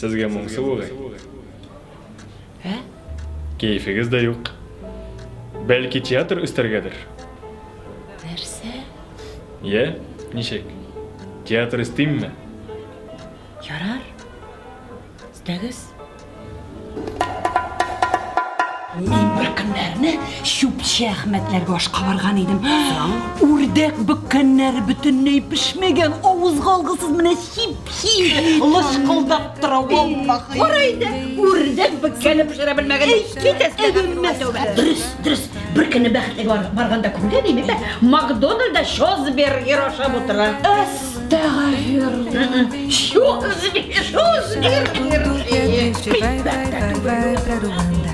Сезгә моңсу бугай. Ә? Кәефегез дә юк. Бәлки театр өстәргәдер? Нәрсә? Йә, ничек? Театр өстимме? Ярар. Өстәгез. Мин бер көннәрне Чүпче Әхмәтләргә ашка барган идем. Үрдәк бөккәннәре бөтенләй пешмәгән, авызга алгысыз менә чип-чи, лышкылдап тора валлахи. Кара инде, үрдәк бөккәне пешерә белмәгән. Дөрес, дөрес. Бер көнне бәхетлегә барганда күргән идем дә, Макдональдда чозбергер ашап утыра. Әстәгъфирулла. Чозбергер. Vai, vai, vai, vai pra Ruanda.